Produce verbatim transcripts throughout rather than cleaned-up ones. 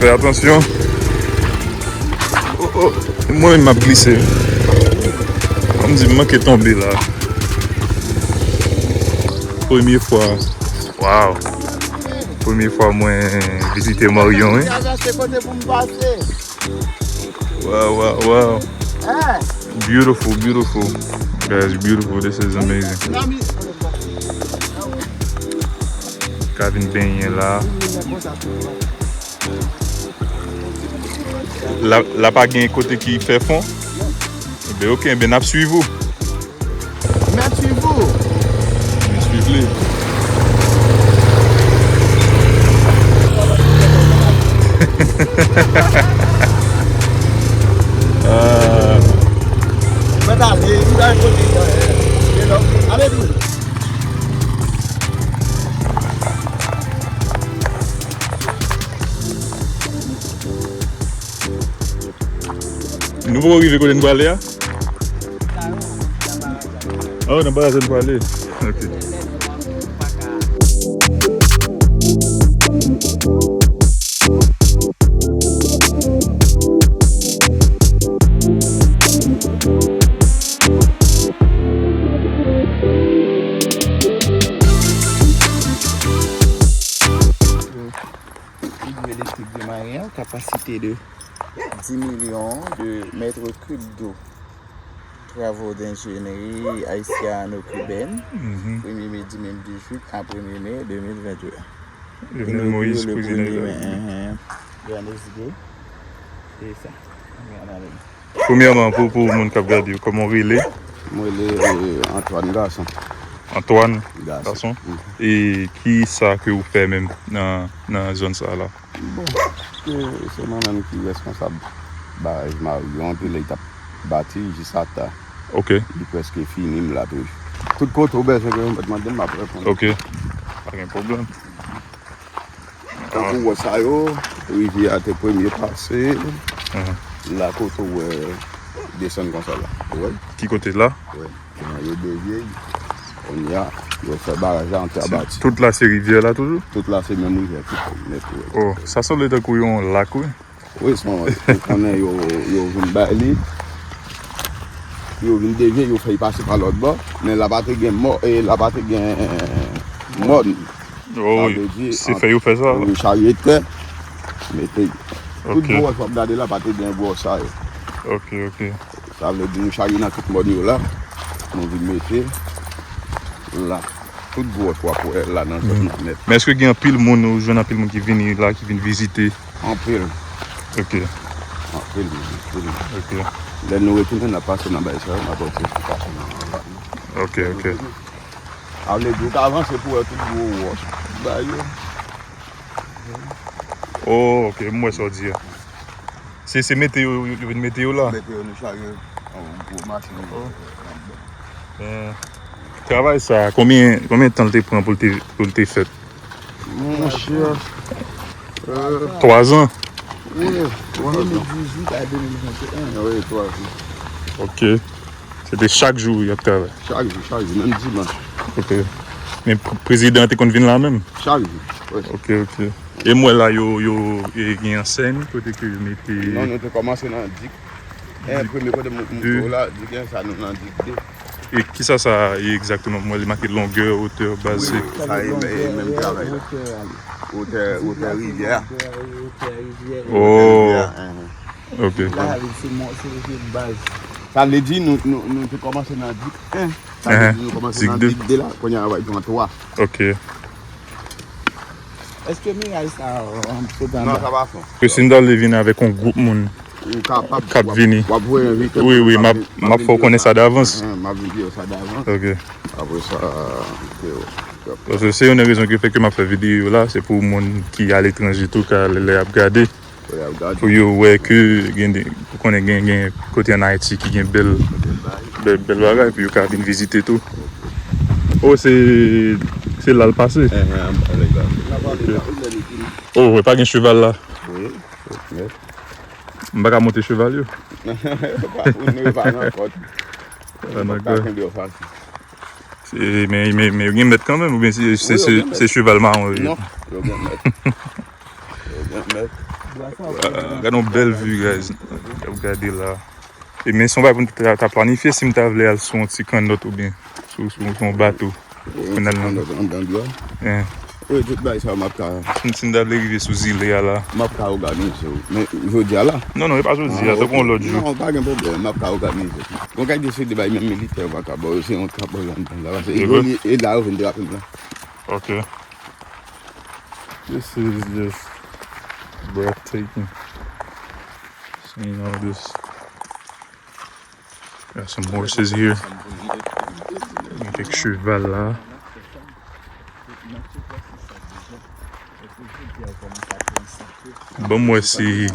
Fè atansyon. Oh, oh. Mwen menm m ap glise. Kòmdi m manke tonbe la. Premye fwa. Wow. Premye fwa mwen vizite Marion, wi. Travèse kote pou m pase. Wow, wow, wow. Beautiful, beautiful. Guys, beautiful. This is amazing. Ka vin benyen la. La, la pa gen kote ki fè fon? Enben, ok, enben, n ap swiv ou. Mèt swiv ou. Mèt swiv li. Ah. Mèt ale, ou ta kote, eh, eh, ale tou. Nou poko rive kote n prale a? Oh, nan baraj la n prale. Ok. Hydroélectrique de Marion, capacité de dix millions de mètres cubes d'eau. Travaux d'ingénierie haïtiano-cubaine, premye me dimanche dix-huit à premier mai deux mille vingt et un. Jovenel Moïse, prezidan. Inauguré le premier mai. Johannes deux. C'est ça. Premyèman, pou, pou moun k ap gade yo, kòman w rele? Mwen rele, eh, Antoine Garçon. Antoine Garçon. E ki sa ke w fè menm nan, nan zòn sa la? Bon, paske se mwen menm ki reskonsab baraj Marion, anpil lè li t ap bati jis ata. Ok. Li prèske fini, m la toujou. Tout kote w bezwen ke w mèt mande m, m ap reponn. Ok. Pa gen pwoblèm. Tankou wòch sa yo, rivyè a te premye pase, la kote w wè desann konsa la. Ou wè? Ki kote la? Wi. Yo devye, kounye a, yo fè baraj la antre a bati. Tout la se rivyè la toujou? Tout la se menm rivyè ki fè nèt, wi. Oh, sa sanble tankou yon lak, wi. Wi, se yon, ou konnen yo, yo vin bay li. Yo vin devye, yo fè l pase pa lòt bò. Men la pa te gen mò, e la pa te gen mòn. Oh, wi. Sa vle di, se fè yo fè sa. Yo charye tè, mete. Tout gwo wòch w ap gade la, pa te gen gwo wòch sa yo. Ok, ok. Sa vle di nou charye nan tout mòn yo la, nou vin mete la. Tout gwo wòch w ap wè la nan zòn nan nèt. Men èske gen anpil moun, ou jwenn anpil moun ki vini la, ki vin vizite? Anpil. Ok. Anpil moun, anpil moun. Ok. Lè nou retounen, n ap pase nan bay sa yo, n ap wè ki pase nan, nan. Ok, ok. Sa vle di ou ka avanse pou wè tout gwo wòch bay yo. Oh, ok, m wè sa w di a. Se, se mete yo, yo, yo vin mete yo la? Mete yo, nou charye yon gwo machin. Oh. Eh, travay sa, konbyen, konbyen tan l te pran pou l te, pou l te fèt? Monchè, euh, twa zan? Wi, twa zan. De mil dizuit a de mil venteyen. Wi, twa zan. Ok. Se te chak jou y ap travay? Chak jou, chak jou, menm dimanch. Ok. Men pre-, prezidan an te konn vin la menm? Chak jou, wi. Ok, ok. E m wè la yo, yo, e, gen ansèy kote ke yo mete. Non, nou te kòmanse nan dik. E, premye kote m, m te la, dik en sa, nou nan dik de. E kisa sa ye egzakteman? M wè li make longè, wotè, baz. Wi, sa e, e menm travay la. Wotè, wotè rivyè a. Oh. Wotè rivyè a, enhen. Ok. La, se mò, se, se baz. Sa vle di nou, nou, nou te kòmanse nan dik en. Sa vle di nou kòmanse nan dik de la, kounye a nou pral pran twa. Ok. Èske miray sa, euh, sot anba? Non, sa pa fon. Ke si n ta vle vin avèk yon gwoup moun k ap vini. Wi, wi, m ap, m ap fè w konnen sa davans. M ap vin di yo sa davans. Ok. Apre sa, ke yo. Paske se youn nan rezon ki fè ke m ap fè videyo yo la, se pou moun ki aletranje tou ka lè, lè y ap gade. Pou yo wè ke gen de, ou konnen gen, gen kote ann Ayiti ki gen bèl, bèl, bèl bagay, pou yo ka vin vizite tou. Oh, se, se la l pase. Ok. Oh, wè, pa gen cheval la. M pa ka monte cheval yo. Se, men, men, men yo gen mèt kanmenm, oubyen se, se, se, se cheval mawon yo ye? Non, yo gen mèt. Yo gen mèt. Gade yon bèl vi, guys. N ap gade la. E men se yon bagay pou m ta, ta planifye si m ta vle al sou yon ti kannòt oubyen sou, sou, sou yon bato. Pou n al nan. Anndan dlo a. Wi, tout bagay sa yo m ap ka. Si, si n ta vle rive sou zile a la. M ap ka òganize w. Men jodi a la. Non, non, e pa jodi a, tankou yon lòt jou. Non, pa gen pwoblèm, m ap ka òganize w. Gon kay deside bay menm militè yo pa ka ba w, se yon ka ba w anndan la. Paske e la yo vin drape m la. Ok. This is just breathtaking. Seeing all this. Got some horses here. Gen kèk cheval la. Ban m wè si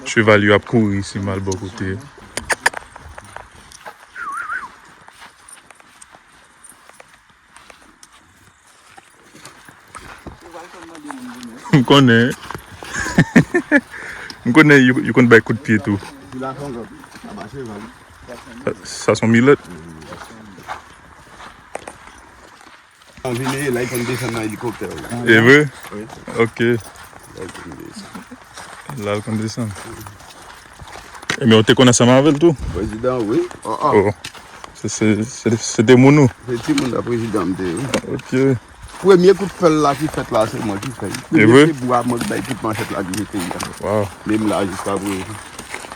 cheval yo ap kouri si m al bò kote. M konnen. M konnen yo, yo konn bay kout pye tou. Sa, sa se yon milèt. Anvi neye la, li konn desann nan elikoptè. E vre? Wi. Ok. La, li konn desann. Ebyen, ou te konn ansanm avè l tou? Prezidan, wi. Oh, oh. Se, se, se, se te moun ou? Se timoun la, prezidan m te ye, wi. Ok. Premye kout pèl la ki fèt la, se mwen ki fè l. E vre? Premye pye bwa, mwen ki bay kout manchèt la ki mete l la. Wow. Menm la, jiska prezan.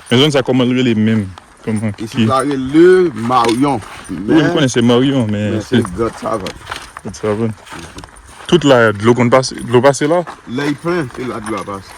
Men zòn sa, kòman l rele menm? Kòman? Isit la rele Maryon. Wi, m konnen se Maryon, men se Grand Savann. Grand Savann. Tout la, dlo konn pase, dlo pase la? Lè l plen, se la dlo a pase.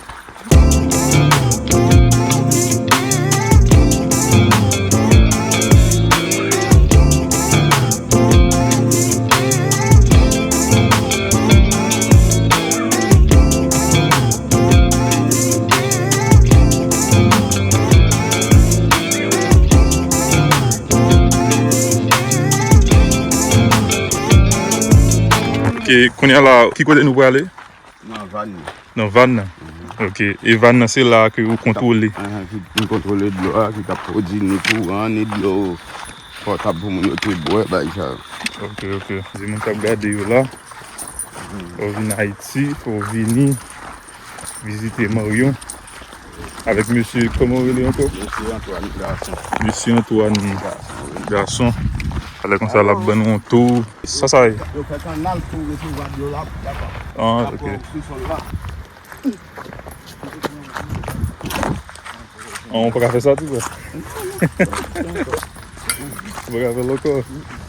Ok, kounye a la, ki kote nou prale? Nan vàn nan. Nan vàn nan? Mhm. Ok, e vàn nan se la ke ou kontwole? Ahan, ki, ki kontwole dlo a, ki t ap pwodui ni kouran, ni dlo potab pou moun yo te bwè, bagay sa yo. Ok, ok. Di moun k ap gade yo la, fò w vin Ayiti, fò w vini vizite Maryon avèk mesye, kòman w rele ankò? Mesye Antoine Garçon. Mesye Antoine Garçon. Alè konsa, l ap ban nou yon tou. Sa, sa ye? Yo fè kanal pou resevwa dlo la, pou kapab. Ah, ok. Sou sòl la. Ah, ou pa ka fè sa tou, frè? Ou pa ka fè l ankò?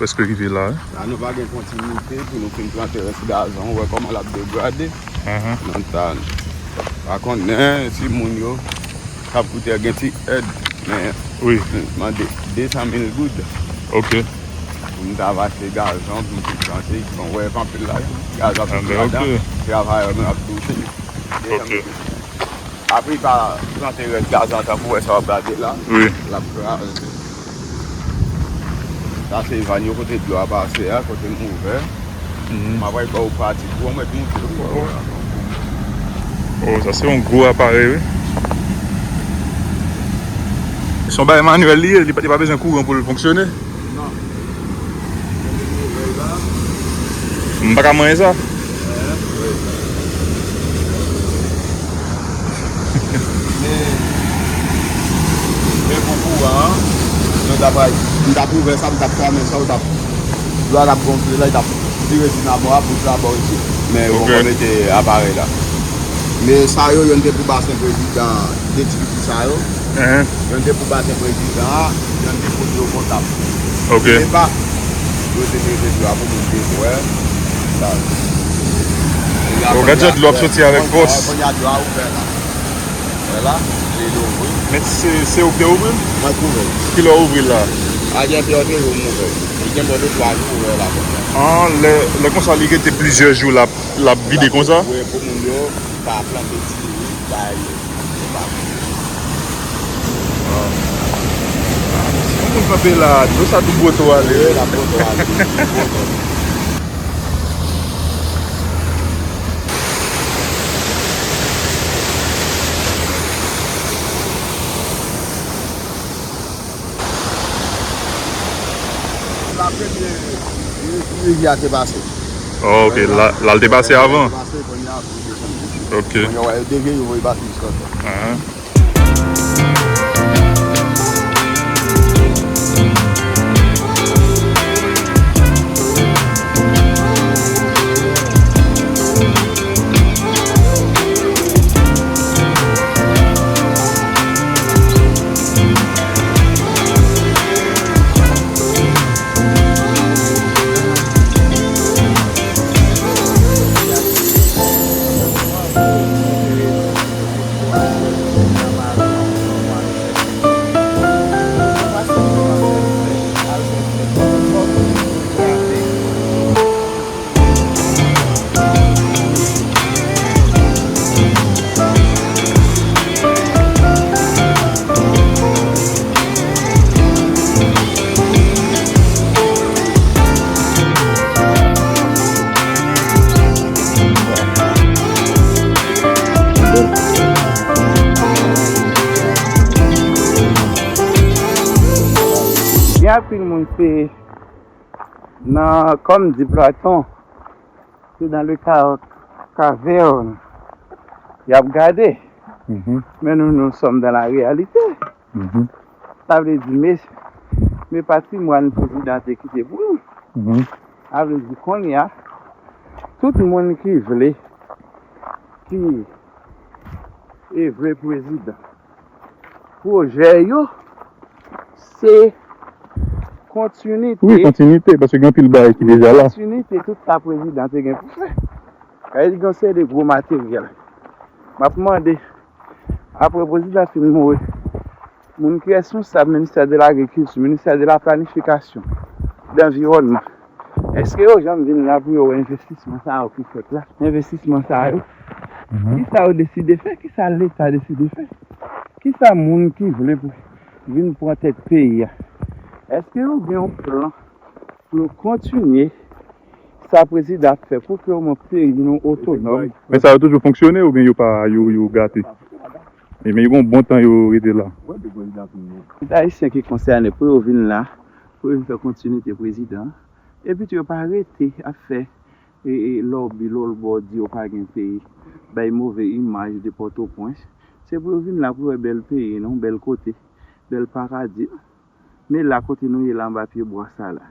Prèske rive la, wi. La, nou pa gen kontinite pou nou fin plante rès gazon. Ou wè kòman l ap degrade. Ahan. Nan ta, nou pa konnen si moun yo k ap koute a gen ti èd. Men, wi, mande de san mil goud. Ok. Pou m ta va achte gazon, pou m fin plante. Bon, ou wè, anpil la, gazon ap soti ladan. Ah, ben, ok. Travayè nou ap touche. Ok. Apre, pa plante rès gazon an, tankou wè sa w ap gade la. Wi. L ap kraze. Sa se vàn yo kote dlo a pase a, kote m ouvè. Mhm. M ap al ba w pati pou w mèt monte. Oh, sa se yon gwo aparèy, wi. Se yon bagay manyèl li ye, li pa, li pa bezwen kouran pou l fonksyone. Non. M pa ka manyen sa. Men, men pou kouran an, nou t ap, m t ap ouvè sa, m t ap fèmen sa, ou t ap, dlo a t ap gonfle la, li t ap vire dinamo a, bouch la bò isit. Men yo poko mete aparèy la. Men sa yo, youn te pou basen prezidan de ti piti sa yo. Youn te pou basen prezidan an, youn te pou dlo potab. Ok. Epa, yo te mete dlo a pou moun te bwè. Sa. Ou gade jan dlo ap soti avèk fòs. Kounye a dlo a ouvè la. Wè la, se dlo ouvri. Men se, se ou ki te ouvri l? Mwen k ouvri l. Kilè w ouvri l la? A gen de jou m ouvè. Li gen bò de twa jou ouvè la. An, lè, lè konsa li rete plizyè jou l ap, l ap vide konsa? Wi, pou moun yo ka plante ti ri, bay yo. Yon moun kanpe la, dlo sa tou bwote w ale. Wi, l ap bwote w ale. La premye rivyè a te pase. Oh, ok. La, la l te pase avan. Pase, kounye a, pou desann. Ok. Kounye a, yo devye, yo voye bato jiska Antann. Ahan. Gen anpil moun se nan, kòm di Platon, se dans le ca-, caverne y ap gade. Mhm. Men nou, nous sommes dans la réalité. Mhm. Sa vle di, men, men patrimwàn prezidan te kite pou nou. Mhm. Sa vle di, kounye a, tout moun ki vle, ki e vle prezidan, pwojè yo, se kontinite. Wi, kontinite, paske gen anpil bagay ki deja la. Kontinite tout sa prezidan te gen pou fè. Kay li gen yon seri de gwo materyèl. M ap mande, apre prezidan fin mouri, moun ki responsab ministè de lagrikilti, ministè de la planifikasyon, danviwònman, èske yo janm vin la pou yo wè envestisman sa yo ki fèt la? Envestisman sa yo, mhm, kisa yo deside fè? Kisa Leta deside fè? Kisa moun ki vle pou vin pran tèt peyi a? Èske yo gen yon plan pou yo kontinye sa prezidan ap fè pou ke omwen peyi nou otonòm? Men sa yo toujou fonksyone oubyen yo pa, yo, yo gate? Ebyen, yo gen yon bon tan yo rete la. Tout Ayisyen ki konsène pou yo vin la, pou yo vin fè kontinite prezidan an. Epi tou yo pa rete ap fè, e, e, lòbi, lòlbò, di yo pa gen peyi, bay move imaj de Pòtoprens. Se pou yo vin la pou yo wè bèl peyi nou, bèl kote, bèl paradi. Men la kote nou ye la anba pye bwa sa la,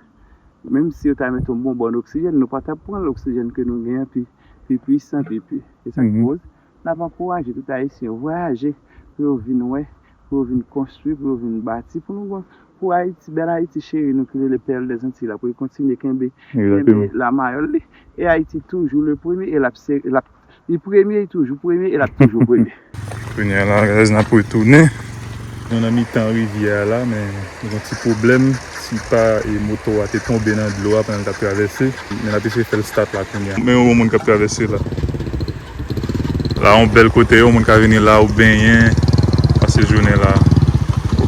menm si yo ta mete yon bonbòn oksijèn, nou pa t ap pran l, oksijèn ke nou genyen pi, pi pwisan, pi, pi. E sa k, mhm, koz n ap ankouraje tout Ayisyen yo vwayaje pou yo vin wè, pou yo vin konstwi, pou yo vin bati, pou nou, pou Ayiti, bèl Ayiti cheri nou ki rele Perle des Antilles la, pou li kontinye kenbe, kenbe, egzakteman, lamayòl li. E Ayiti toujou le premye, e l ap se, l ap Li premye, li toujou premye, e l ap toujou premye. Kounye a la, guys, n ap retounen. Nou nan mitan rivyè a la, men nou gen yon ti pwoblèm. Ti pa e moto a te tonbe nan dlo a pandan l t ap travèse. Men n ap eseye fè l start la kounye a. Men yon moun k ap travèse la. La yon bèl kote, yon moun ka vini la, ou benyen, pase jounen la.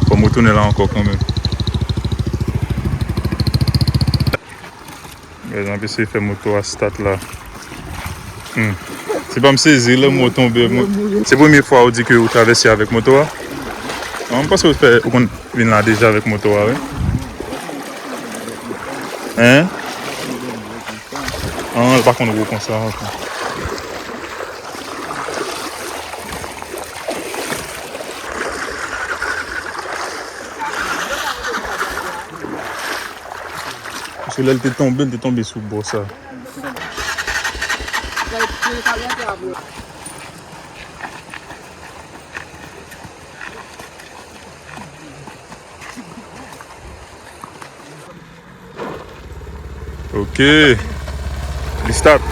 Fò m retounen la ankò kanmenm. Gade, m ap eseye fè moto a start la. Hmm. Se pa m sezi lè moto tonbe. Mo-, se premye fwa ou di ke ou travèse avèk moto a? An, m panse ou fè, ou konn vin la deja avèk moto a, wi. Hein? An, l pa konn wo konsa, ok. Paske lè l te tonbe, l te tonbe sou bò sa. Ok. Li start.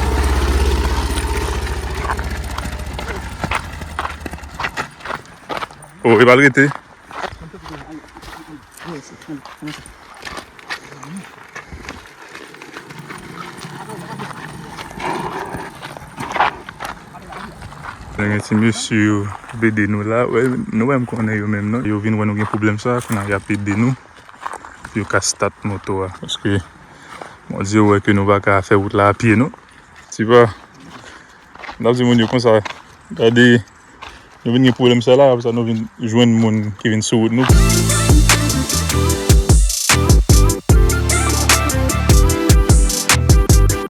Oh, e pa l rete. Gen ti mesye yo ap ede nou la. Wè, nou wè, m konnen yo menm non. Yo vin wè nou gen pwoblèm sa, kounye a y ap ede nou pou yo ka start moto a. Paske, Bondye wè ke nou pa ka fè wout la a pye non. Ti pa, n ap di moun yo konsa, gade, nou vin gen pwoblèm sa la, apre sa nou vin jwenn moun ki vin sou wout nou.